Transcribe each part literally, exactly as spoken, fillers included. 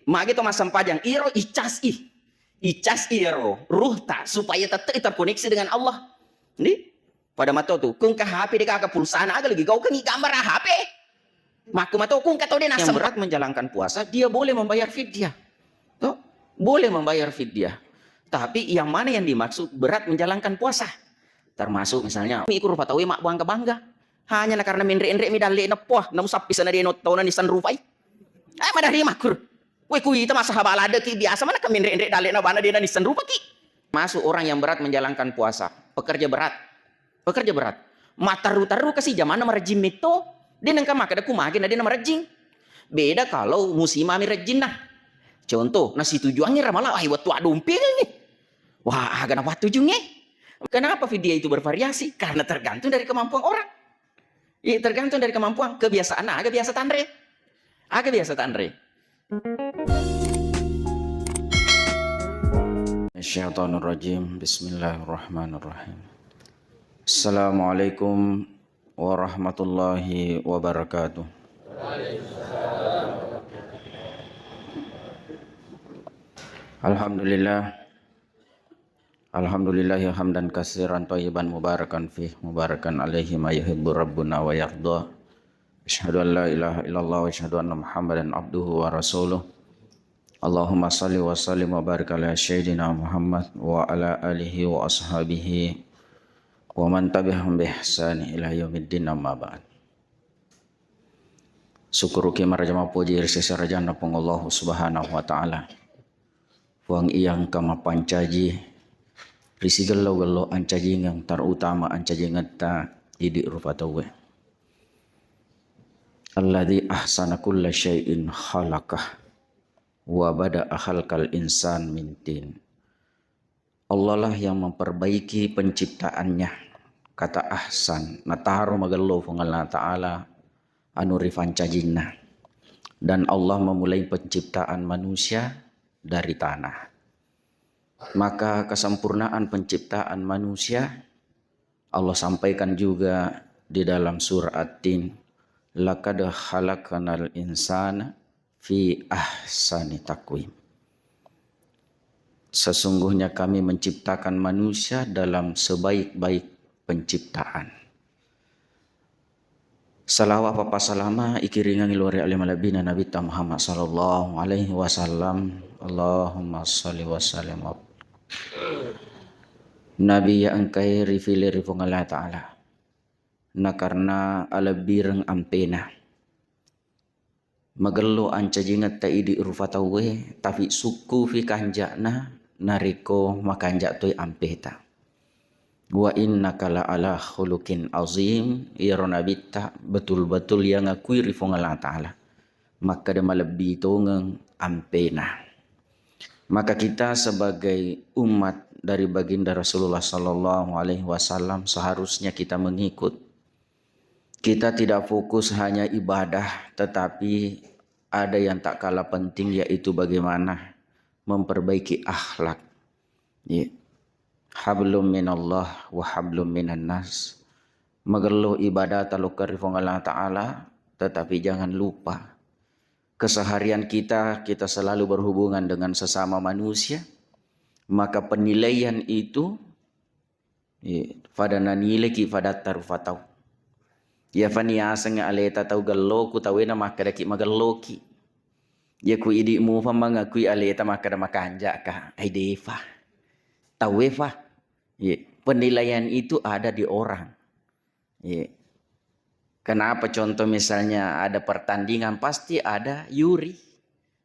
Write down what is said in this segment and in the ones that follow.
Magi to massempajang, iro icas i. Icas i iro ruhta supaya tette'i terkoneksi dengan Allah. Ndi? Pada mato tu, kungka H P de gaga pulsana, aga lagi gaukengi gambar H P. Makku mato kungka to de yang berat menjalankan puasa, dia boleh membayar fidyah. Toh? Boleh membayar fidyah. Tapi yang mana yang dimaksud berat menjalankan puasa? Termasuk misalnya, mi kuru patawe mak bangga-bangga. Hanya na karena menre-enre mi dalle na poa, na musappi sana de no tona ni sanrupai. Eh, madari makur. Weh, kuita masa haba ladeki biasa mana ka menre-enre dalle na bana de na ni sanrupaki. Masuk orang yang berat menjalankan puasa, pekerja berat. Pekerja berat. Matteru-teru kasi jamanna marejjing metto. De nengka makkeda ku mage na de na marejjing. Beda kalau musimami rejjinna. Contoh, nasitujuangngi ramala, ai wettu addumpengengngi. Wah, aga napattujungnge. Kenapa fidyah itu bervariasi? Karena tergantung dari kemampuan orang. Iya, tergantung dari kemampuan. Kebiasaan, aga biasa tanre. Aga biasa tanre. Syaitanirrajim. Bismillahirrahmanirrahim. Assalamualaikum warahmatullahi wabarakatuh. Alhamdulillah. Alhamdulillahi hamdan katsiran thayyiban mubarakan fih, mubarakan alaihi ma yuhibbu rabbuna wa yarda. Asyhadu an la ilaha illallah wa asyhadu anna Muhammadan abduhu wa rasuluh. Allahumma salli wa sallim wa barik ala sayyidina Muhammad wa ala alihi wa ashabihi wa man tabi'ahum bi ihsani ila yaumiddin, amma ba'd. Sukkuruki maraja mappoji ri sese rajanna Puang Allahu Subhanahu wa Ta'ala. Puang iya engka mappancaji ri sigello-gello ancajingeng, terutama ancajingetta idi rupa tauwe. Alladzi ahsana kulla syai'in khalaqah wa bada'a khalqal insan min tin. Allah lah yang memperbaiki penciptaannya. Kata ahsan, nataro magello Puang Allah Ta'ala anu rifancajinna. Dan Allah memulai penciptaan manusia dari tanah. Maka kesempurnaan penciptaan manusia Allah sampaikan juga di dalam surah At-Tin, "Laqad khalaqnal insana fi ahsani taqwim." Sesungguhnya Kami menciptakan manusia dalam sebaik-baik penciptaan. Salawa pappasalama ikiringangi lao ri ale malebbina Nabitta Muhammad sallallahu alaihi wasallam. Allahumma salli wa sallim wa Nabi iya engkae rifile ri Puang Allah Ta'ala. Nakarena alebbireng ampena. Magello ancajingetta idi rupa tauwe, tapi sukkufi kanja'na narekko makanja toi ampeta. Wa innaka la ala khuluqin azim, iyaro nabitta betul-betul iya ngakui ri Puang Allah Ta'ala. Makkeda malebbi tongeng ampena. Maka kita sebagai umat dari baginda Rasulullah sallallahu alaihi wasallam seharusnya kita mengikut. Kita tidak fokus hanya ibadah, tetapi ada yang tak kalah penting, yaitu bagaimana memperbaiki akhlak. Iya. Hablum minallah wa hablum minan nas. Magello ibadah talokka ri Puang Allah Ta'ala, tetapi jangan lupa keseharian kita, kita selalu berhubungan dengan sesama manusia, maka penilaian itu, iya, pada nanileki padatta rupa tau. Iya fani aseng aleta tau gelloku, tauwe na makkedaki magelloki. Iya ku idi mufa mangakui aleta makkeda makanjaka. Ai defa. Tauwe fa. Iya, penilaian itu ada di orang. Iya. Kenapa contoh misalnya ada pertandingan, pasti ada juri.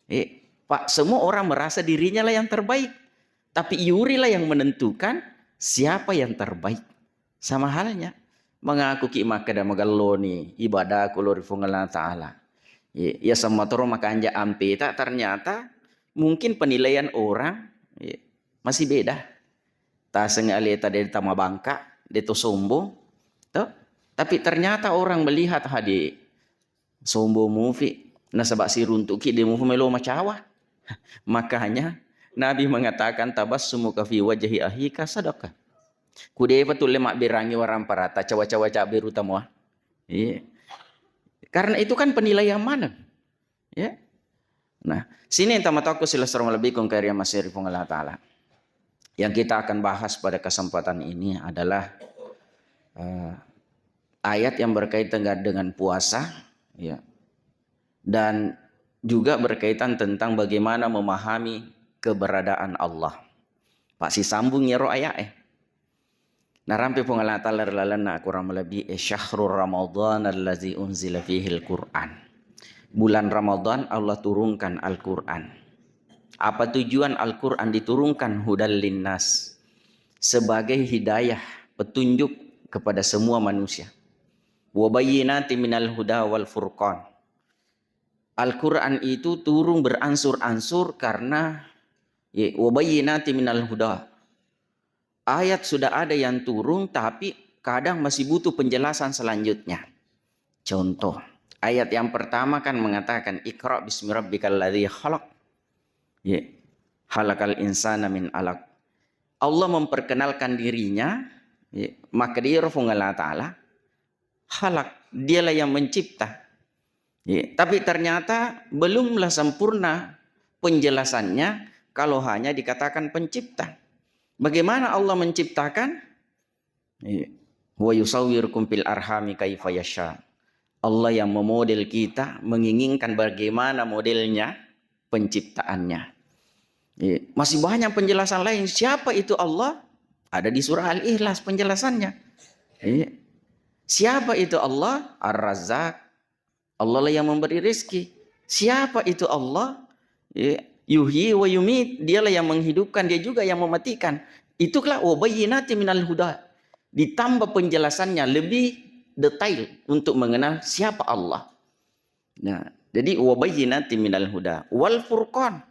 Eh, Pak, semua orang merasa dirinya lah yang terbaik. Tapi juri lah yang menentukan siapa yang terbaik. Sama halnya, mengaku ki makkeda magelloni ibadahku lao ri Puang Allah Ta'ala. Iya, iya semmatoro makanja ampeta, ternyata mungkin penilaian orang, iya, masih beda. Taseng aleta de tamabangka, de to sombong, to? Tapi ternyata orang melihat, hadi sombong mufi, nasaba siruntuki de mufi melo macawa. Makanya Nabi mengatakan, "Tabassumuka fi wajhi akhika sadaqah." Kudepa tulle mabberangi waramparatta, cawa-cawa cabberu tamoa. Iya. Karena itu kan penilaian maneng. Ya. Nah, sini yang tamatokku silesro malebbiku engka ri masiri Puang Allah Ta'ala. Yang kita akan bahas pada kesempatan ini adalah, eh, ayat yang berkaitan dengan, dengan puasa, ya, dan juga berkaitan tentang bagaimana memahami keberadaan Allah. Pak, sisambung ya ro ayat eh. Narampe Puang Allah Ta'ala ri lalenna Al-Quran malebbi e, "Syahrul Ramadan allazi unzila fihil Quran." Bulan Ramadan Allah turunkan Al-Quran. Apa tujuan Al-Quran diturunkan? Hudal linnas, sebagai hidayah, petunjuk kepada semua manusia. Wa bayyinati minal huda wal furqan. Al-Quran itu turun berangsur-angsur karena, ya, wa bayyinati minal huda. Ayat sudah ada yang turun, tapi kadang masih butuh penjelasan selanjutnya. Contoh, ayat yang pertama kan mengatakan, "Iqra bismi rabbikal ladzi khalaq." Ya. "Khalaqal insana min alaq." Allah memperkenalkan dirinya, ya, maka dia Puang Allah Ta'ala, khalaq, dialah yang mencipta. Ya, tapi ternyata belumlah sempurna penjelasannya kalau hanya dikatakan pencipta. Bagaimana Allah menciptakan? Ya. "Wa yusawwirukum fil arhami kaifa yasha." Allah yang memodel kita, menginginkan bagaimana modelnya penciptaannya. Ya. Masih banyak penjelasan lain. Siapa itu Allah? Ada di surah Al-Ikhlas penjelasannya. Ya. Siapa itu Allah? Ar-Razzaq. Allah lah yang memberi rezeki. Siapa itu Allah? Ya, yuhyi wa yumit, dialah yang menghidupkan, dia juga yang mematikan. Itulah wa bayyinati minal huda. Ditambah penjelasannya lebih detail untuk mengenal siapa Allah. Nah, jadi wa bayyinati minal huda wal furqan.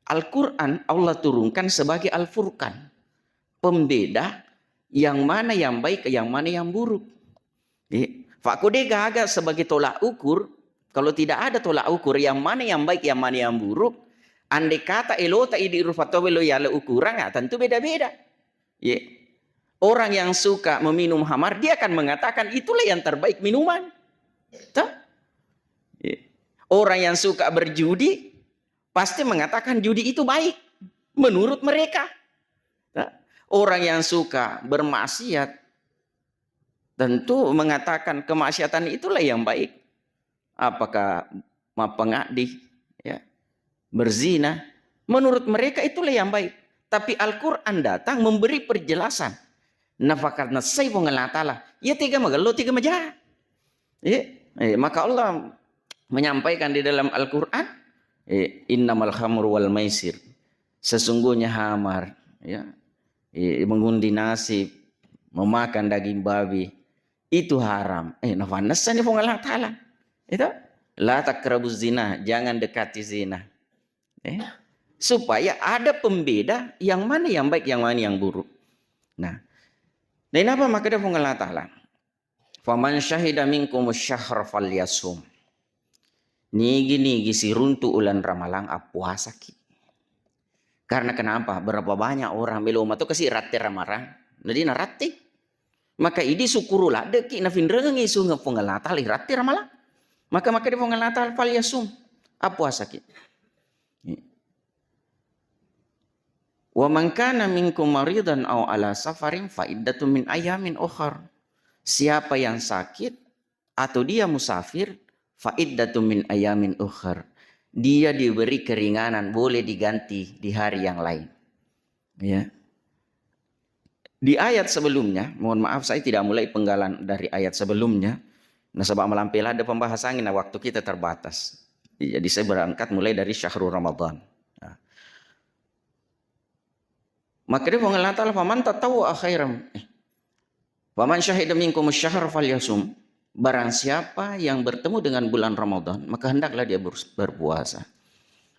Al-Quran Allah turunkan sebagai Al-Furqan, pembeda yang mana yang baik, yang mana yang buruk. Eh, fa ko de gaga sebagai tolak ukur, kalau tidak ada tolak ukur yang mana yang baik, yang mana yang buruk, andai kata elota idi rupa tobe lo yala ukuran, ah, tentu beda-beda. Ya. Orang yang suka meminum khamar, dia akan mengatakan itulah yang terbaik minuman. Toh? Ya. Orang yang suka berjudi, pasti mengatakan judi itu baik menurut mereka. Nah, orang yang suka bermaksiat tentu mengatakan kemaksiatan itulah yang baik. Apakah mappangaddi, ya, berzina, menurut mereka itulah yang baik. Tapi Al-Quran datang memberi perjelasan. Nafakat nasai Puang Allah Ta'ala. Ya, tega magello, tega maja. Ya, eh, maka Allah menyampaikan di dalam Al-Quran, eh, "Innamal khamru wal maisir." Sesungguhnya khamar, ya, eh, mengundi nasib, memakan daging babi, itu haram. Eh, nafannessani Puang Allah Ta'ala. Itu, "La taqrabuz zina," jangan dekati zina. Eh, supaya ada pembeda yang mana yang baik, yang mana yang buruk. Nah, dan apa maka ada Puang Allah Ta'ala? "Faman syahida minkumus syahra falyasum." Nigi-nigi siruntu ulan Ramalang, appuasaki. Karena kenapa? Berapa banyak orang melo mato kasi ratte Ramalang. Jadi naratte. Maka idi syukuru laddeki nafinrengengi sunge Puang Allah Ta'ala ratte Ramalang. Maka, maka di Puang Allah Ta'ala, "Falyasum." Appuasaki. "Wa man kana minkum maridan aw ala safarin fa iddatun min ayamin ukhar." Siapa yang sakit atau dia musafir, fa iddatun min ayamin ukhar. Dia diberi keringanan, boleh diganti di hari yang lain. Ya. Di ayat sebelumnya, mohon maaf saya tidak mulai penggalan dari ayat sebelumnya, nasaba malampe ladde pembahasannya, nah, waktu kita terbatas. Jadi saya berangkat mulai dari syahrul Ramadan. Nah. Maka dia Puang Allah Ta'ala, "Faman tatawwa khairan." Eh. "Faman syahida minkum syahra falyasum." Barang siapa yang bertemu dengan bulan Ramadan, maka hendaklah dia ber-, berpuasa.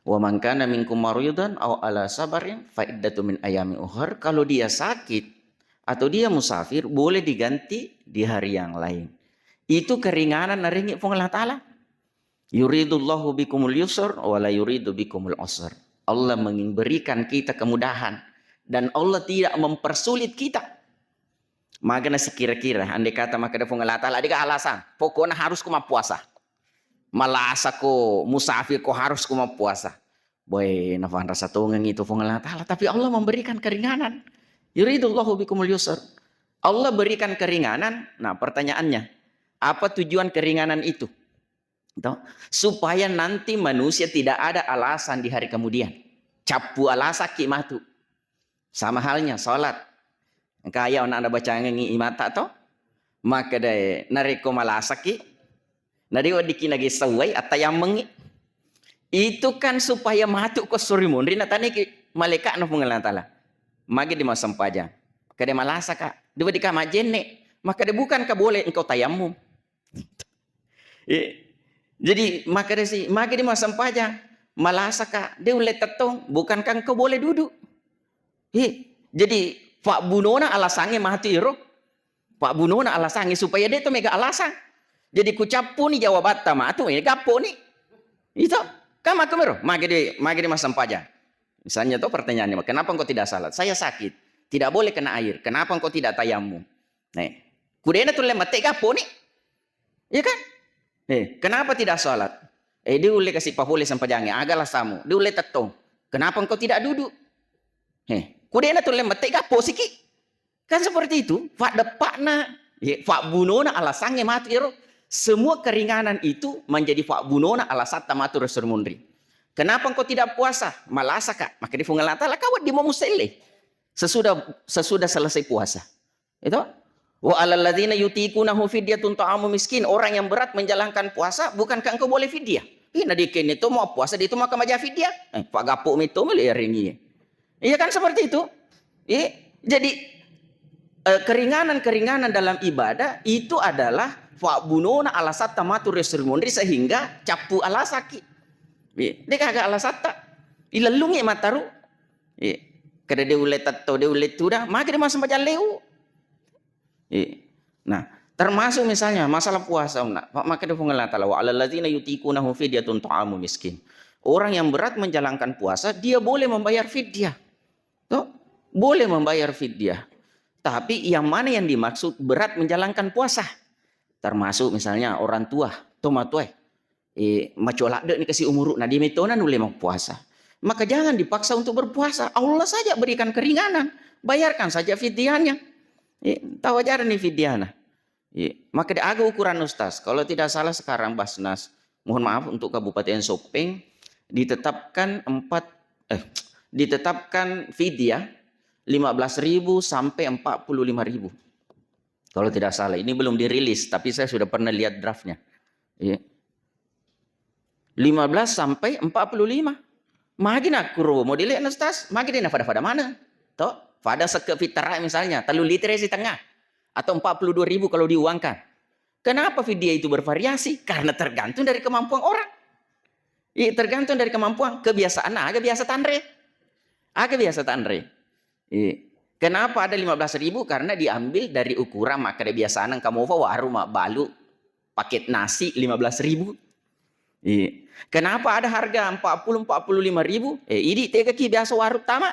"Wa man kana minkum maridan aw ala sabarin fa iddatu min ayami ukhar." Kalau dia sakit atau dia musafir, boleh diganti di hari yang lain. Itu keringanan narengi Puang Allah Ta'ala. "Yuridullahu bikumul yusr wa la yuridu bikumul usr." Allah ingin berikan kita kemudahan dan Allah tidak mempersulit kita. Magana sikira-kira, andai kata makkeda Puang Allah Ta'ala, dega alasan, pokoknya harus ku mappuasa. Malasa ko musafir ko harus ko mappuasa. Boy, nafanrasa tongengi itu Puang Allah Ta'ala. Tapi Allah memberikan keringanan. Yuridullahu bikumul yusr. Allah berikan keringanan. Nah, pertanyaannya, apa tujuan keringanan itu? Toh? Supaya nanti manusia tidak ada alasan di hari kemudian. Cappu alasaki matu. Sama halnya salat. Engka aya onna ada bacangengi imata to? Makkedae narekko malasaki, nari weddikki nagessawai attayammengi. Itu kan supaya matu ko suri munri nataniki malaikatna Puang Allah Ta'ala. Magi di massempajang. Kade malasaka. Dua dika majenne. Makkedae bukan ka boleh engkau tayammum. Eh, jadi makkedasi, magi di massempajang, malasaka, de ulle tettong, bukankah engkau boleh duduk? Eh, jadi fabbunona alasangnge matu iro. Fabbunona alasangnge supaya de to mega alasang. Jadi kucappuni jawabatta matu, eh, gapponi. Itu, kan makkumiro, magi di, magi di massempajang. Misalnya to pertanyaannya, kenapa engkau tidak salat? Saya sakit, tidak boleh kena air. Kenapa engkau tidak tayammum? Nih, kudena tulle mate gapponi. Iya kan? Eh, kenapa tidak sholat? Eh, dia ulle kasi papole sempajange, aga alasamu. Dia ulle tettong. Kenapa engkau tidak duduk? Eh, kudena tulle mate gappo siki. Kan seperti itu, faddeppakna, ya, fabbunona alasannya matu ero. Semua keringanan itu menjadi fabbunona alasatta matu resur munri. Kenapa engkau tidak puasa? Malasaka. Maka di Puang Allah Ta'ala, kau di mau muselle. Sesudah, sesudah selesai puasa. Itu? Wa alal ladzina yutiqunahu fidyatun ta'amu miskin. Orang yang berat menjalankan puasa, bukankah engkau boleh fidyah? Ih, na dikene to mau puasa, dia itu maka maja fidyah. Eh, pagappo mi to mele ringi. Iya kan seperti itu? Iya. Jadi, eh, keringanan-keringanan dalam ibadah itu adalah fabbunona alasatta matu resur munri sehingga cappu alasaki. Iya. Dia kagak alasatta. Ilellungi mataru. Iya. Kada de ulle tetto, de ulle tuda, maka dia masuk pajalleu. Iya. Nah, termasuk misalnya masalah puasa, nah, maka dia Puang Allah Ta'ala, wa alal ladzina yutiqunahu fidyatun ta'amu miskin. Orang yang berat menjalankan puasa, dia boleh membayar fidyah. Toh? Boleh membayar fidyah. Tapi yang mana yang dimaksud berat menjalankan puasa? Termasuk misalnya orang tua, tomatoe. Eh, macoladde ni kasi umuru na di metona nulle mappuasa. Maka jangan dipaksa untuk berpuasa. Allah saja berikan keringanan. Bayarkan saja fidyahnya. Eh, tahu aja ni fidyahna. Iya. Maka de aga ukuran Ustaz. Kalau tidak salah sekarang Basnas, mohon maaf untuk Kabupaten Sopeng, ditetapkan empat, eh, ditetapkan fidyah lima belas ribu sampai empat puluh lima ribu. Kalau tidak salah, ini belum dirilis, tapi saya sudah pernah lihat draftnya. Iya. Lima belas sampai empat puluh lima. Magi nakkuro modele na Ustaz, magi de nafada-fada mana. Toh, fada sekke fitara misalnya, telu liter si tengah. Atau empat puluh dua ribu kalau diuangkan. Kenapa fidyah itu bervariasi? Karena tergantung dari kemampuan orang. Iya, tergantung dari kemampuan. Kebiasaan aga biasa tanre. Aga biasa tanre. Iya. Kenapa ada lima belas ribu? Karena diambil dari ukuran makkeda biasana engka mofa warung mabbalu paket nasi lima belas ribu. Iya. Kenapa ada harga empat puluh, empat puluh lima ribu? Eh, idi tegaki biasa warung tama.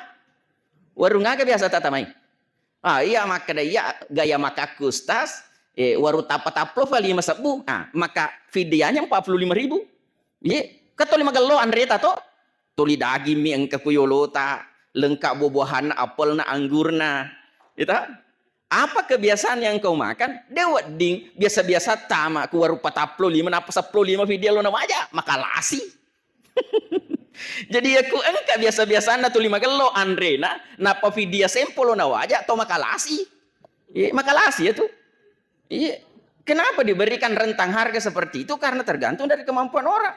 Warung aga biasa tatamai? Ah, iya makkeda iya gaya makakku Ustaz, eh, warung tappa-taplo fa lima sebbu. Ah, maka fidyahnya empat puluh lima ribu. Iya, kan toli magello anreta to. Toli daging mi engka ku yolota, lengkap buah-buahanna, apelna, anggurna. Ita? Apa kebiasaan yang kau makan? De wedding biasa-biasa tama ku warung pataplo lima, napa seppulo lima fidyah lo nawaja, makalasi. Jadi ya ku engka biasa-biasanna tuli magello anrena, napa fidyah sempo lo nawaja, to makalasi. Iya, makalasi ya tu. Iya. Kenapa diberikan rentang harga seperti itu? Karena tergantung dari kemampuan orang.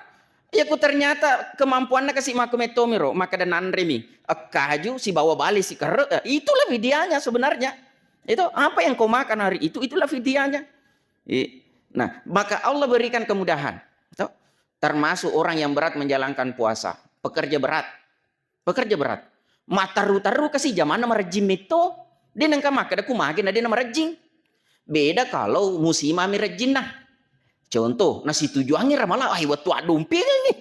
Ya ku ternyata kemampuanna kasi makkumettomi ro, makkeda nanremi. Ekkaju sibawa bale sikerre, eh, itulah fidyahnya sebenarnya. Itu apa yang kau makan hari itu, itulah fidyahnya. Iya. Nah, maka Allah berikan kemudahan. Toh? Termasuk orang yang berat menjalankan puasa, pekerja berat. Pekerja berat. Matteru-teru kasi jamanna marejjing metto. De nengka makkeda ku mage na de na marejjing. Beda kalau musimami rejjinna. Contoh, nasitujuangngi ramala, ai wettu addompengengngi.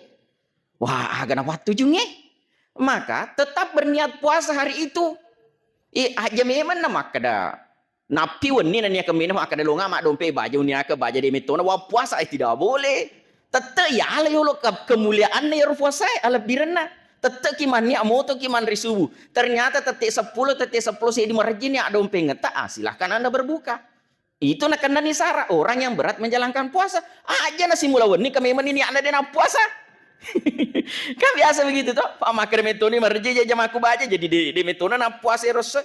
Wah, aga napattujungngi. Maka tetap berniat puasa hari itu. Eh, aja memang na makkeda. Nappi wenni naniaka mena makkeda longa maddompe baja uniaka baja de mettona wa puasa, eh, tidak boleh. Tette yala yolo ke-, kemuliaanna yaro puasae, alebbirenna. Tette ki mannia moto ki manre subuh. Ternyata tette seppulo, tette seppulo seddi marejjini addompengetta, ah, silahkan Anda berbuka. Itu nakennani syarat orang yang berat menjalankan puasa. Aja na simula wenni ka memang ini anak dia puasa. Kan biasa begitu toh. Pak makkeda metoni marejji aja jamaku baca jadi de, de metona na puasa rosso.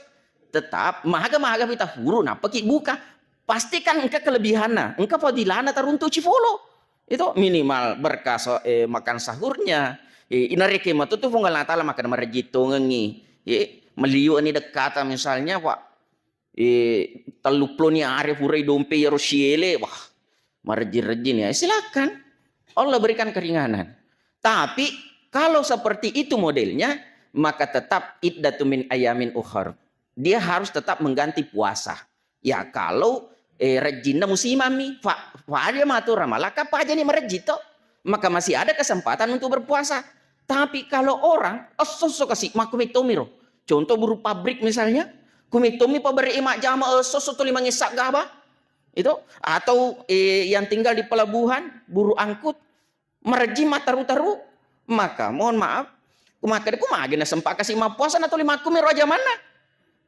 Tetap maga-maga pita furu nappa ki buka. Pasti kan engka kelebihanna, engka fadilana taruntu cifolo. Itu minimal berkah so, eh, makan sahurnya. Eh, inareke matu tu Puang Allah Taala makan marejji tongengi. Eh, meliu ni dekkata misalnya, Pak. Eh, tellupuloni are purai dompe yaro siele, wah, marejji-rejji ni. Eh, silakan. Allah berikan keringanan. Tapi kalau seperti itu modelnya, maka tetap iddatu min ayamin ukhar. Dia harus tetap mengganti puasa. Ya, kalau, eh, rejjinna musimammi, fa-, fa dia matu Ramalaka, pajani marejji to. Maka masih ada kesempatan untuk berpuasa. Tapi kalau orang, esso-esso kasi, makkumettomiro. Contoh buruh pabrik misalnya, kumettomi pabrik majjama esso-esso tuli mangessa gaba. Itu, atau, eh, yang tinggal di pelabuhan, buruh angkut, marejji mattaru-taru, maka mohon maaf, ku makkeda ku magi nasempa kasi mappuasa na tuli makkumiro aja manna.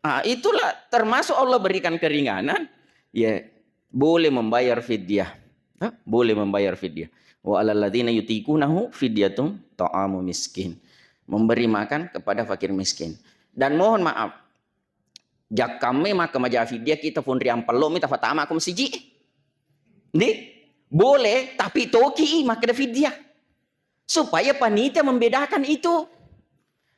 Ah, itulah termasuk Allah berikan keringanan. Ya, boleh membayar fidyah. Hah? Boleh membayar fidyah. Wa alal ladzina yutiqunahu fidyatun ta'amu miskin. Memberi makan kepada fakir miskin. Dan mohon maaf, jakkamme maka maja fidyah kita fonri ampellomi tafatama aku masiji. Ndi? Boleh, tapi toki makkeda fidyah. Supaya panitia membedakan itu.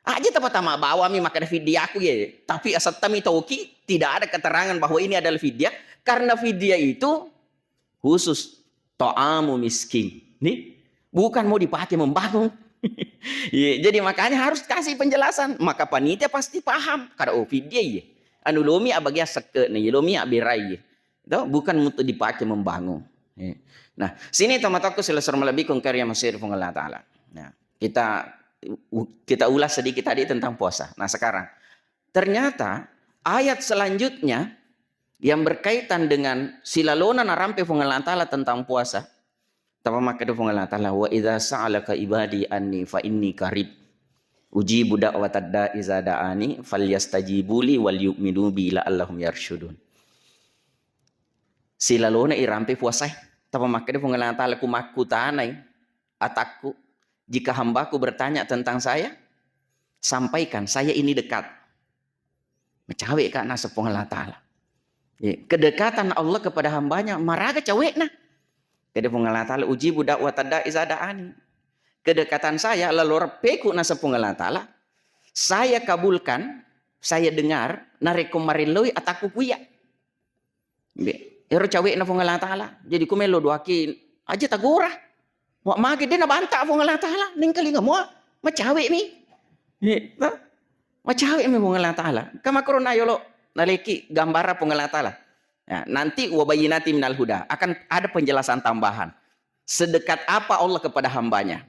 Aja tafatama bawami makkeda fidyah aku ya. Tapi asettami toki, tidak ada keterangan bahwa ini adalah fidyah. Karena fidyah itu khusus ta'amu miskin. Nih, bukan mau dipakai membangun. Iya, jadi makanya harus kasih penjelasan. Maka panitia pasti paham. Kada, oh, fidyah iya. Anu lomi abagia sekke na, iya lomi aberai iya. Itu bukan untuk dipakai membangun. Iya. Nah, sini teman-temanku silesur melebihi kong karya masih Puang Allah Ta'ala. Nah, kita u-, kita ulas sedikit tadi tentang puasa. Nah, sekarang ternyata ayat selanjutnya yang berkaitan dengan silalona narampe Puang Allah Ta'ala tentang puasa. Tapa makkeda Puang Allah Ta'ala, "Wa idza sa'alaka ibadi anni fa inni qarib. Ujibu da'watad da'i iza da'ani, falyastajibuli wal yu'minu bi la'allahum yarsyudun." Silalona irampe puasae. Tapa makkeda Puang Allah Ta'ala, ku makkutanai atakku, jika hambaku bertanya tentang saya, sampaikan, saya ini dekat. Macawe ka naseng Puang Allah Ta'ala. Ya, kedekatan Allah kepada hambanya maraga cawekna. Kede Puang Allah Ta'ala, "Ujibu da'watad da'i iza da'ani." Kedekatan saya, lalo reppeku naseng Puang Allah Ta'ala, saya kabulkan, saya dengar, narekko marelloi atakku kuya. Be, ero cawekna Puang Allah Ta'ala. Jadi ku melo doaki aja tagora. Wa mage de nabanta Puang Allah Ta'ala, nengkalinga mua macawe mi. Ye, ta? Macawe mi Puang Allah Ta'ala. Kamakorona yolo naleki gambara Puang Allah Ta'ala. Ya, nanti wa bayyinati minal huda, akan ada penjelasan tambahan. Sedekat apa Allah kepada hambanya.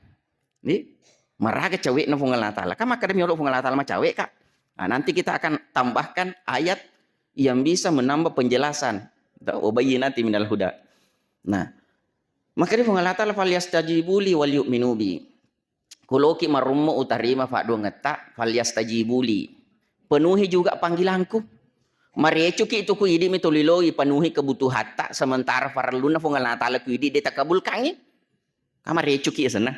Ni, maraga cawekna Puang Allah Ta'ala. Kan makkeda mi yolo Puang Allah Ta'ala macawe ka. Nah, nanti kita akan tambahkan ayat yang bisa menambah penjelasan. Wa bayyinati minal huda. Nah, makkeda Puang Allah Ta'ala, "Falyastajibu li wal yu'minu bi." Kuloki marummu utarima fadduangetta, "Falyastajibu li." Penuhi juga panggilanku. Marecuki tu ku idi mi tuli loi penuhi kebutuhatta, sementara farellunna Puang Allah Ta'ala ku idi de takabulkangi. Kamarecuki asenna.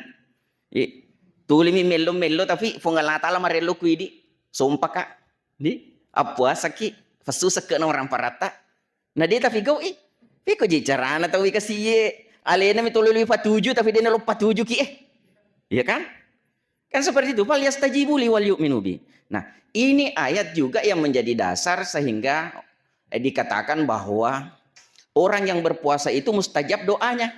Ye. Tulimi mello-mello tapi Puang Allah Ta'ala marello ku idi. Sompaka. Di. Appuasaki. Fesu sekke na orang paratta. Na de tapi gau i. Piko je carana tau kasiye. Alena mi tuli loi patuju tapi de nalo patuju ki eh. Iya kan? Kan seperti itu. "Falyastajibu li wal yu'minu bi." Nah, ini ayat juga yang menjadi dasar sehingga, eh, dikatakan bahwa orang yang berpuasa itu mustajab doanya.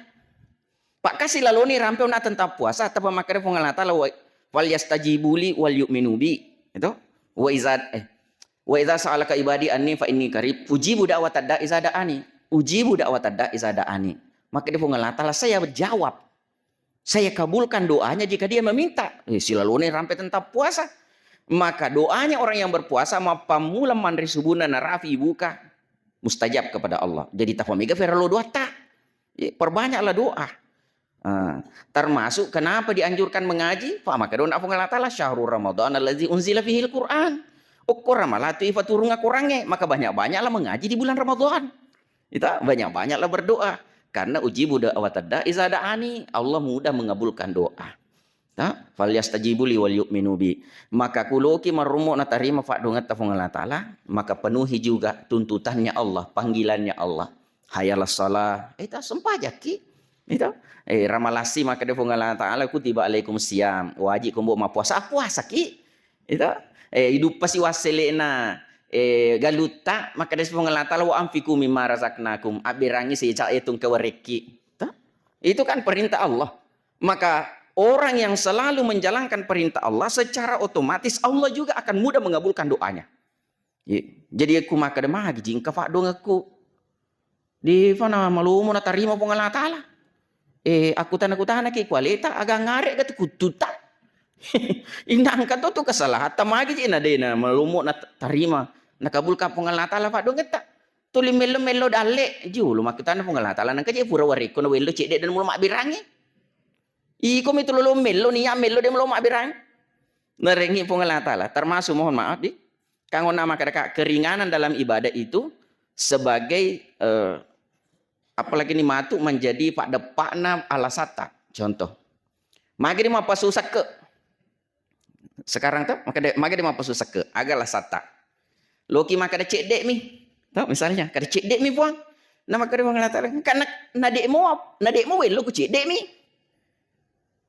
Pak kasi laloni rampe una tentang puasa, tapa makkeda Puang Allah Ta'ala, wa, "Falyastajibu li wal yu'minu bi." Itu. Wa iza, eh, "Wa idza sa'alaka ibadi anni fa inni qarib, ujibu da'watad da'i iza da'ani." Ujibu da'watad da'i iza da'ani. Makkeda Puang Allah Ta'ala, saya jawab. Saya kabulkan doanya jika dia meminta. Eh, silalone rampe tentang puasa. Maka doanya orang yang berpuasa, mappammula manre subunna narafi buka, mustajab kepada Allah. Jadi tapamega feralo doatta. Eh, perbanyaklah doa. Ah, termasuk kenapa dianjurkan mengaji? Fa maka dona Puang Allah Ta'ala, "Syahru Ramadan allazi unzila fihil Qur'an." Okko Ramalang tu ifaturung Al-Qurangnge, maka banyak-banyaklah mengaji di bulan Ramadan. Itu banyak-banyaklah berdoa. Karena ujibu da'watad da'i iza da'ani, Allah mudah mengabulkan doa. Ta? "Falyastajibu li wal yu'minu bi." Maka kuloki marummo natarima faddongetta Puang Allah Ta'ala, maka penuhi juga tuntutannya Allah, panggilannya Allah. Hayya 'alas shalah, eh, ta sempajakki. Itu. Eh, Ramalassi makkeda Puang Allah Ta'ala, "Kutiba alaikum siyam." Wajib ko mbo mappuasa, appuasaki. Itu. Eh, iduppasi wassele'na, eh, galutta, makkeda Puang Allah Ta'ala, "Wa anfiqu mimma razaqnakum." Abberangi seca e tungke warekki. Ta? Itu kan perintah Allah. Maka orang yang selalu menjalankan perintah Allah secara otomatis Allah juga akan mudah mengabulkan doanya. Ye. Jadi aku makkeda magi jingka faddongekku. Di fana malomo natarima Puang Allah Ta'ala. Eh, aku tana-, kutanaki kualeta, aga ngarega tu kuttuta. Inangka to tu kesalahan, magi je na dena malomo natarima, nakabulkan Puang Allah Ta'ala faddongetta. Tuli mello-mello dalle, julu makkutana Puang Allah Ta'ala, nangka je pura warekko na wello cedde dan mulo mabbirangi. Iko mi tu lolo mello, nia mello de mulo mabbirangi. Narengi Puang Allah Ta'ala, termasuk mohon maaf di, kanggo nama kadaka keringanan dalam ibadah itu sebagai, eh, apalagi ni matu menjadi pada pakna alasatta. Contoh, magi di mappasu sekke. Sekarang tu, makkeda, makkeda mappasu sekke, aga lasatta. Loki makkeda cedde mi. Tau, misalnya, kada cedde mi, Puang. Nah, makkeda Puang Allah Ta'ala, karena nadekmu, nadekmu wello ku cedde mi.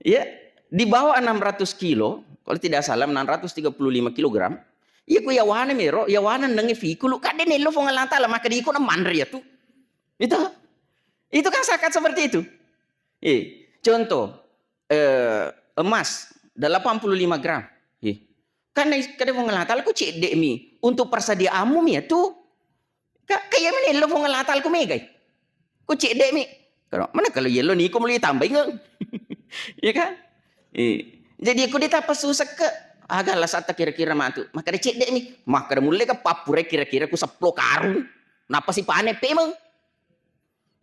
Ya, di bawah enam ratus kilo, kalau tidak salah enam ratus tiga puluh lima kilogram. Iya ku yawana mero, yawana nengnge fikulu, kadde nello Puang Allah Ta'ala, maka diiko na manre ya tu. Itu. Itu kan zakat seperti itu. Eh, contoh, eh, emas delapan puluh lima gram. Eh, kan nai-, kada Puang Allah Ta'ala ku cedde mi untuk persediaanmu mi ya tu. Ka, kaya mi nello Puang Allah Ta'ala ku megai. Ku cedde mi. Kalau mana kalau yello niko muli tambai nge. Ya kan? Eh, jadi aku ditapa susah ke. Aga lasatta kira-kira matu. Maka ada cedde mi. Maka ada mulai ke papure kira-kira ku sepuluh karung. Napa si pane pemeng?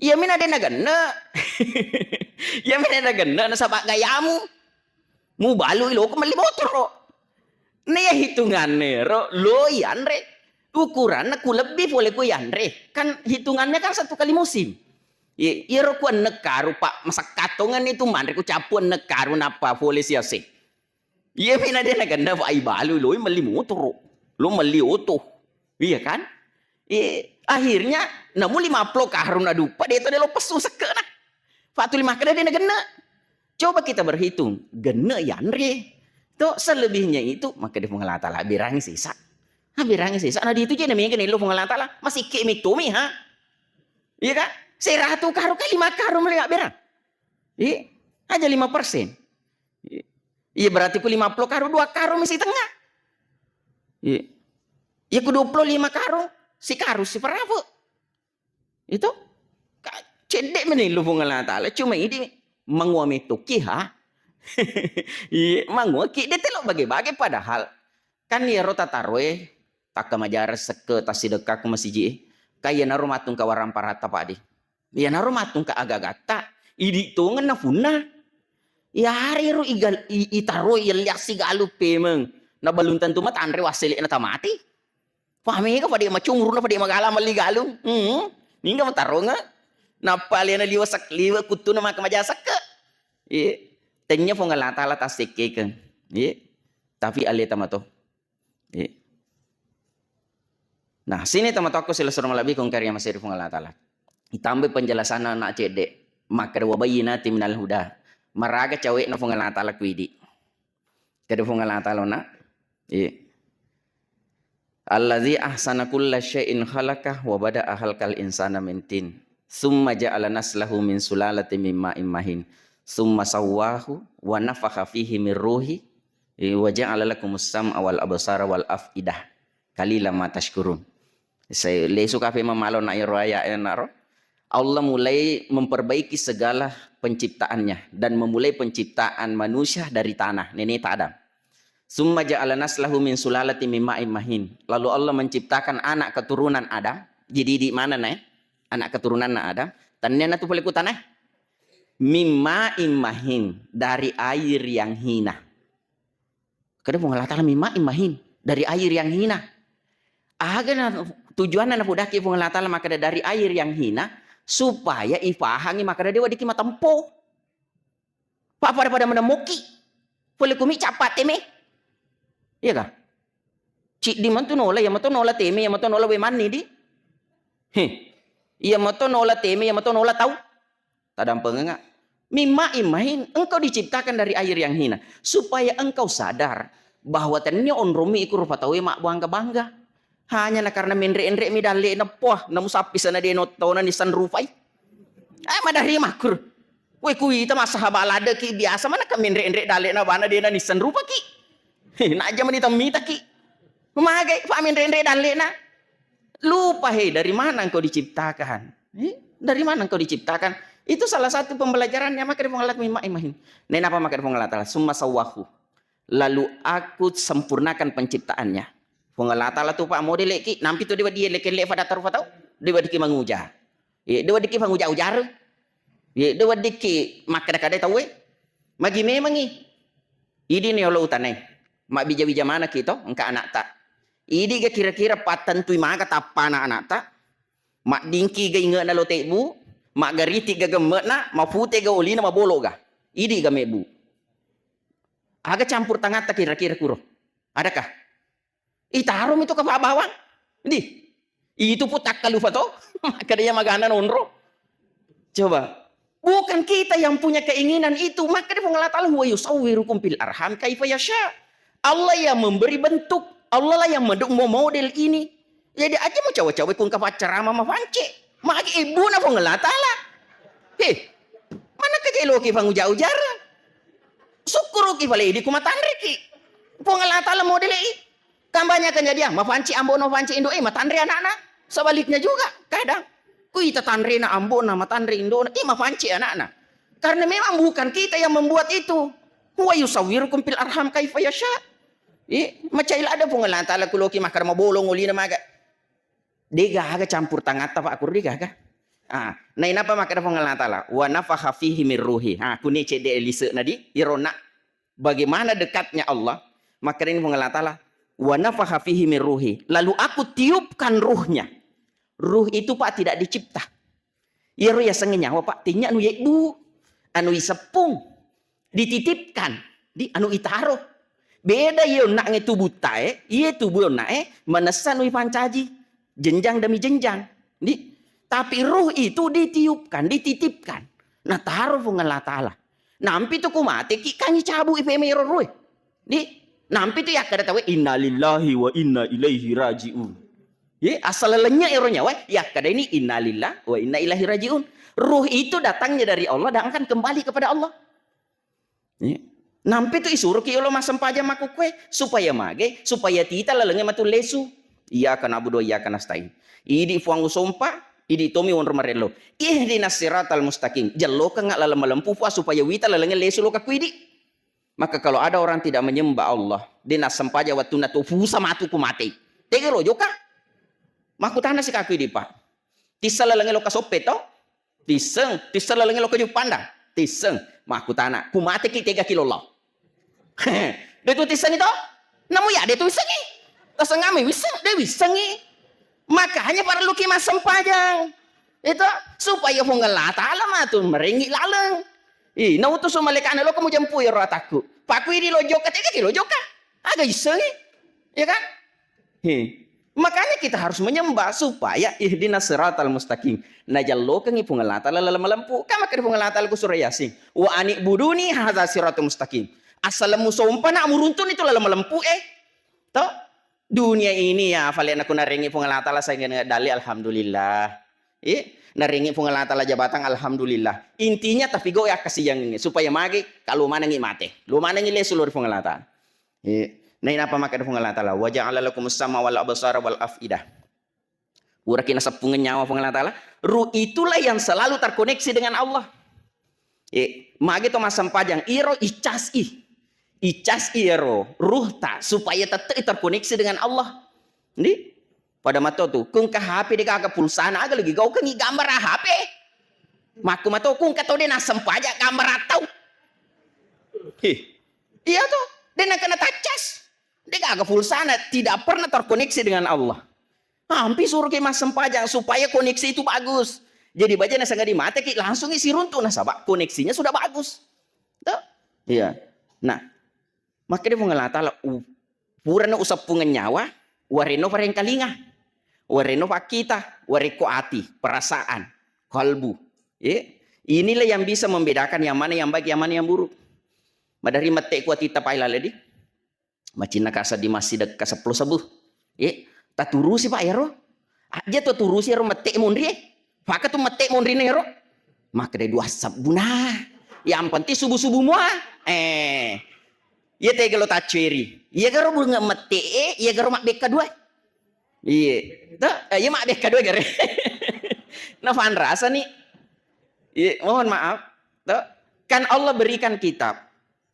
Iya mina de nagenna. Iya mina nagenna nasaba gayamu. Mubalui loko melli motoro. Nah, iya hitunganna ro lo yanre. Ukuranna ku lebbi pole ku yanre. Kan hitungannya kan satu kali musim. Iya, iya ro ku enneng karu, Pak, masakkatongan itu manre ku capu enneng karu nappa pole siase. Iya mina de nagenna Pak, ibalu loi melli motoro, lo melli oto. Iya kan? Eh, akhirnya namu lima puluh karung naduppa de to de lo pesu sekkena. Fatu lima kada de nagenna. Coba kita berhitung, genna yanre. To selebihnya itu maka di Puang Allah Ta'ala birangi sisa. Nah, birangi sisa. Nah, di itu je namanya lo Puang Allah Ta'ala. Masih kemi tumi ha. Iya kan? Seratu karung kan lima karung melihat berang. Iya. Aja lima persen. Iya, berarti ku lima puluh karung, dua karung misi tengah. Iya. Iya, ku dua puluh lima karung, si karung si perahu. Itu. Ka-, cedde meni lu Puang Allah Ta'ala, cuma ini mangua metuki ha. Iya, mangua ki, dia telo bage-bage padahal. Kan iya ro tataroe, takka majara sekke, tassidekka ku masiji. Kaya naro matung kawarang parata padi. Iyanaro mattungka agagatta, idi tongeng nafunna. Iyarero igal-, i-, itaroi yelliassi galu pemeng. Nabalung tentu matanre wassele'na tamati. Pamega pade macunguruna pade magala melli galung. Hmm. Ningga mataronga. Nappa alena liwa sak-, liwa kuttuna maka maja sekke. Iye. Tennya Puang Allah Ta'ala tassekkekeng. Iye. Tapi aleta mato. Eh. Nah, sini teman-temanku silessureng malebbi kong karya masiri Puang Allah Ta'ala. Itambai penjelasanna anak cedde. Makkeda wa bayyinati minal huda. Maraga cawe'na Puang Allah Ta'ala kuidi. Keda Puang Allah Ta'ala na. Iya. Allazi ahsana kulla syai'in khalaqah wa bada'a khalqal insana min tin. Summa ja'ala naslahu min sulalatin min ma'in mahin. Summa sawwahu wa nafakha fihi min ruhi. Eh, wa ja'ala lakumus sam'a wal absara wal af'idah. Qalilan ma tashkurun. Sai lesu kafe mamalo na iro aya enaro. Allah mulai memperbaiki segala penciptaannya dan memulai penciptaan manusia dari tanah, neneta Adam. Summa ja'ala naslahu min sulalatin min ma'in mahin. Lalu Allah menciptakan anak keturunan Adam. Jadi di mana na, eh? Anak keturunanna Adam. Tanniana tu pole ku tanah. Mimma immahin, dari air yang hina. Kada Puang Allah Ta'ala mimma immahin, dari air yang hina. Aga na tujuanna napudaki Puang Allah Ta'ala makkeda dari air yang hina, supaya ipahangi makkeda de weddikki matempo. Pa pada-pada menemmoki. Pole kumi cappa teme. Iya kah? Ciddi mantu nola, iya mato nola teme, iya mato nola we manni di. Heh. Iya mato nola teme, iya mato nola tau. Tadampengenga. Mimma immahin, engkau diciptakan dari air yang hina, supaya engkau sadar bahwa tennia onrommi iku rupa tauwe mabbangga-bangga. Hanya na karena menre-enre mi dalle'na, poah, namusappi sana deno tona nissan rupai. Eh, madari makur. Weh, kuita masaha baladeki biasa mana ka menre-enre dalle'na bana dena nissan rupaki. Heh, naja mani temmitaki. Magai, pa menre-enre dalle'na. Lupa, hei, dari mana engkau diciptakan? Eh, dari mana engkau diciptakan? Itu salah satu pembelajarannya, maka di Puang Allah mimma immahin. Nenapa maka di Puang Allah Ta'ala? Summa sawwahu. Lalu aku sempurnakan penciptaannya. Puang Allah Ta'ala tu, Pak, model ki, nampi tu dia, dia leke-leke pada taruh tau. Dia diki manguja. Iya, dia diki manguja ujar. Iya, dia diki makkada-kada tauwe. Magi memangi. Idi ni olo utanai. Mabbija-bija mana kito, engka anakta. Idi ga kira-kira pattentui maga tappana anakta. Maddingki ga inge'na lo tebbu, maggariti ga gemme'na, mapute ga olina, mabolo ga. Idi ga mebbu. Aga campur tangatta kira-kira kuro? Adakah? Itaro mi tu kapabawang. Di. Itu pu takkalupa to. Makkeda iya magana nonro. Coba. Bukan kita yang punya keinginan itu. Makkeda Puang Allah Ta'ala, "Huwa yusawwirukum fil arham kaifa yasha." Allah yang memberi bentuk. Allah lah yang menduk mau model ini. Jadi aja mau cawe-cawe kung kapaccarama mafance. Magi ibbuna Puang Allah Ta'ala. Heh. Mana kejeloki panguja-ujarang? Sukkuruki pale idi kumatanreki. Puang Allah Ta'ala model i. Kan banyak kejadian, mapanci ambo'na, mapanci indo'e, matanre anakna. Sebaliknya juga, kadang. Kuita tanrena ambo'na, matanre indo'na, eh, mapanci anakna. Karena memang bukan kita yang membuat itu. Huwa yusawwirukum fil arham kaifa yasha. Eh, macai lada Puang Allah Ta'ala kuloki makkada mabolong olina maga. De gaga campur tangatta, Pak, kuri de gaga. Ah, nainapa makkada Puang Allah Ta'ala, "Wa nafakha fihi min ruhi." Ah, kuni cedde lise'na di, irona. Bagaimana dekatnya Allah? Makkedani Puang Allah Ta'ala, "Wa nafakha fihi min ruhi." Lalu aku tiupkan ruhnya. Ruh itu, Pak, tidak dicipta. Iyaro yasengnge nyawa, Pak, tennya anu yebbu, anu iseppung, dititipkan, di anu itaro. Beda iye onna'e tubuttae, iye tubu onna'e manessa anu ipancaji, jenjang demi jenjang. Di, tapi ruh itu ditiupkan, dititipkan. Nataro Puang Allah Ta'ala. Nampi tu kumateki, kangi cabu ipemero ruh. Di, nampi tu yakkada tauwe, "Innalillahi wa inna ilaihi raji'un." Ye, asal lennye ero nyawa, yakkada ini, "Innalillah wa inna ilaihi raji'un." Ruh itu datangnya dari Allah dan akan kembali kepada Allah. Ye. Nampi tu isuruki yolo massempajang makkukue, supaya mage, supaya tita lalengnge matu lesu. Iyyaka na'budu wa iyyaka nasta'in. Idi Puang usompa, idi tomi wonro marello. Ihdinas siratal mustaqim. Jellokengnga laleng malempu, Puang, supaya wita lalengnge lesu lokakku idi. Maka kalau ada orang tidak menyembah Allah, de nassempajang wattunna to pusa matu ku matei. Tega lo joka? Makkutana sikakku idi, Pak. Tissa lalengnge loka soppe to? Tisseng. Tissa lalengnge loka juppandang? Tisseng. Makkutana, ku mateki tega ki lollo? De tu tissengi to? Namu ya de tu wissengi. Tasengami wisseng, de wissengi. Makanya parelluki massempajang. Itu supaya Puang Allah Ta'ala matu merengi laleng. Ih, nautusu malaikana, "Lo kamu jempui ro atakku." Pakui di lojoka, tega ki lojoka. Aga issengi. Ya kan? He. Makanya kita harus menyembah supaya ihdinas siratal mustaqim. Najallokengi Puang Allah Ta'ala laleng malempu. Kan makkeda Puang Allah Ta'ala ku surah Yasin, "Wa anibuduni hadza siratal mustaqim." Asal musompa na muruntu itu laleng malempu, eh. To? Dunia ini ya, fale naku narengi Puang Allah Ta'ala saya kena dalil, alhamdulillah. Eh, narengi Puang Allah Ta'ala jabatan, alhamdulillah. Intinya tapi go ya kasiang supaya magi kalau manangi mate. Lo manangi lesu lori Puang Allah Ta'ala. Eh, nainapa makkeda Puang Allah Ta'ala, "Wa ja'ala lakumus sam'a wal absara wal af'idah." Puraki naseppungeng nyawa Puang Allah Ta'ala, ruh itulah yang selalu terkoneksi dengan Allah. Eh, magi to massempajang, iro icas i. Icas i ero ruh ta supaya tette'i terkoneksi dengan Allah. Ndi? Pada mato tu, kung ka H P de gaga pulsana, aga lagi gaukengi gambar H P. Makku mato ku engka to de' nassempajang gambar attau. Hih. Iya to, de' nakena taccas. De' gaga pulsana, tidak pernah terkoneksi dengan Allah. Ampi suruh ki massempajang supaya koneksi itu bagus. Jadi baja nasangadi mate ki langsung isi runtu nasaba koneksinya sudah bagus. Tuh. Iya. Nah, makkeda Puang Allah Taala, u-, purana useppungeng nyawa, wareno parengkalinga, wareno fakkita, warekko ati, perasaan, kalbu. Ye, inilah yang bisa membedakan yang mana yang baik, yang mana yang buruk. Madari mette ku atitta pai laledi. Macinna kasa di masjid ka seppulo sebbu. Ye, taturusi Pak ero. Aja tu turusi ero mette monri e. Faka tu mette monri ero. Makkeda dua sebbu na. Yang penting subuh-subuh mua. Eh. Iya tega lo taccueri. Iya garo bunga mette e, iya garo mabbekka dua. Iya. Tuh, eh, iya mabbekka dua gare. Nafanrasa nih. Iya, mohon maaf. Tuh. Kan Allah berikan kitab.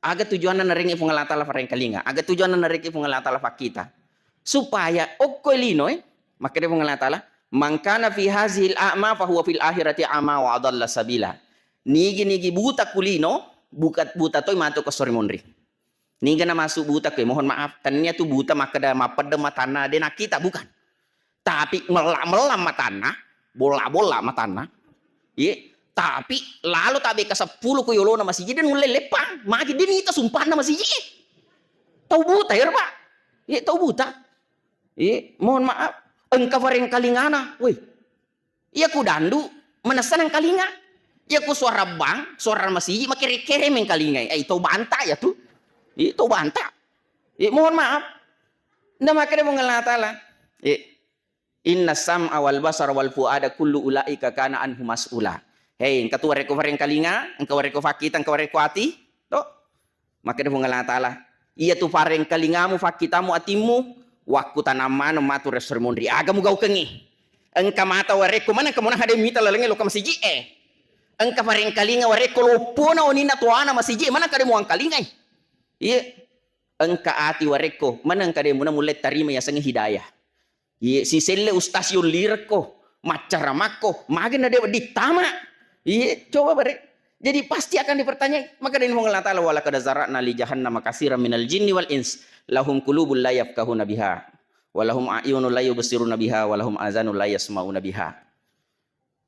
Aga tujuanna narengngi Puang Allah Taala farengkalinga. Aga tujuanna narengngi Puang Allah Taala fakkita. Supaya okko lino e, makkeda Puang Allah Taala, "Man kana fi hazihil a'ma fa huwa fil akhirati a'ma wa adalla sabila." Nigi-nigi buta kulino, buka, buta toi matu ko sori monri. Niga namasu buta koe, mohon maaf, tennia tu buta makkeda mappedde matanna de nakkita, bukan. Tapi mella-mella matanna, bolla-bolla matanna. Ye, tapi lalo tabe ka seppulo ko yolona masiji de nulle leppang. Magi de nita sumpanna masiji. Tau buta ero, Pak. Ye, tau buta. Ye, mohon maaf. Engka farengkalingana. Woi. Iya ku dandu, manessa nengkalinga. Iya ku suara bang, suara masiji, makere-kere mengkalingai. Eh, tau banta ya tu. Ye, tau banta. Ye, mohon maaf. Nda makkeda Puang Allah Taala. Ye. Inna sam'a wal basara wal fuada kullu ulaika kana anhu mas'ula. Hei, engka tu warekko farengkalinga, engka warekko fakkita, engka warekko ati. To. Makkeda Puang Allah Taala, iya tu farengkalingamu, fakkitamu, atimmu, wakkutanang maneng matu resor monri. Aga mugaukengngi? Engka mata warekko, maneng kamu nahade mita lalengnge lokka masiji e. Engka farengkalinga warekko loppona oninna toana masiji e, maneng kade muangkalingai. Iya. Engka ati warekko, maneng kade muna mulle tarima yasengnge hidayah. Iye, siselle ustaz yollirekko, maccaramako, magena de wedding tama. Iye, coba bare. Jadi pasti akan dipertanyai. Maka dari Allah Taala, "Walaqad zara'na li jahannama katsiran minal jinni wal ins, lahum qulubun la yafqahuna biha, walahum a'yunun la yubsiruna biha, walahum azanun la yasma'una biha."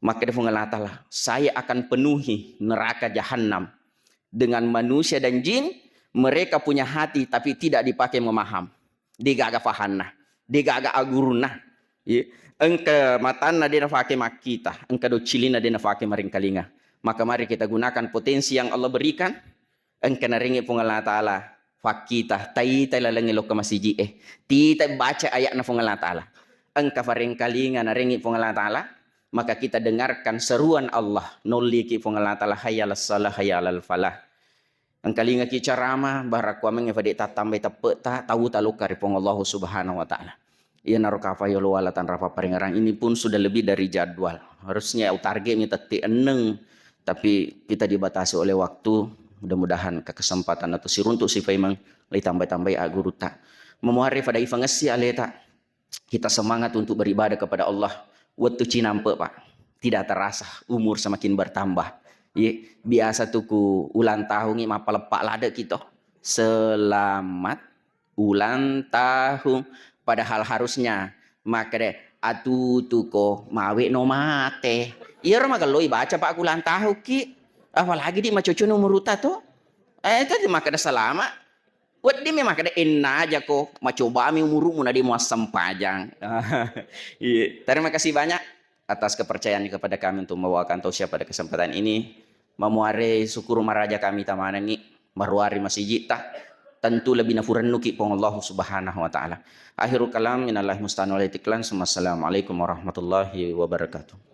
Makkeda Puang Allah Taala, "Saya akan penuhi neraka Jahannam dengan manusia dan jin, mereka punya hati tapi tidak dipakai memaham." Degaga fahanna, degaga agurunna. Ye, engka matanna de nafake makkita, engka doccilinna de nafake maringkalinga. Maka mari kita gunakan potensi yang Allah berikan. Engka narengngi Puang Allah Taala fakkita, taitai lalengnge lokka masiji e, titai baca ayatna Puang Allah Taala. Engka farengkalinga narengngi Puang Allah Taala, maka kita dengarkan seruan Allah, nolliki Puang Allah Taala, "Hayya 'alas shalah, hayya 'alal falah." Engkalingaki carama, barakkuamengnge fade tattambai teppe'ta, tauta lokka ri Puang Allah Subhanahu wa Taala. Iyanaro kafa yolo wala tanrafa parengngerang ini pun sudah lebih dari jadwal. Harusnya au target mi tette enneng, tapi kita dibatasi oleh waktu. Mudah-mudahan ke kesempatan atau siruntuk sifaimeng litambai-tambai agurutta. Memuare fada ifangessi aleta. Kita semangat untuk beribadah kepada Allah. Wettu cinampe, Pak. Tidak terasa umur semakin bertambah. Ye, biasa tu ku ulang tahun ini mappaleppa lade kito. Selamat ulang tahun. Padahal harusnya makkeda, "Atutuko, mawe no mate." Iyaro magelloi baca, Pak, ku ulang tahun ki. Apalagi di macoco umuruta to. Eh, tadi makkeda salama. Wedding mi makkeda, "Enna aja ko, macobami umurumu na de muassempajang." Iya. Terima kasih banyak atas kepercayaannya kepada kami untuk membawakan tausiah pada kesempatan ini. Mamuare syukur maraja kami tamanengi. Maruari masijitta, tentu lebih nafurennuki Puang Allah Subhanahu wa Ta'ala. Akhirul kalam, minallahi musta'an wa alaihi tiklan, summa assalamualaikum warahmatullahi wabarakatuh.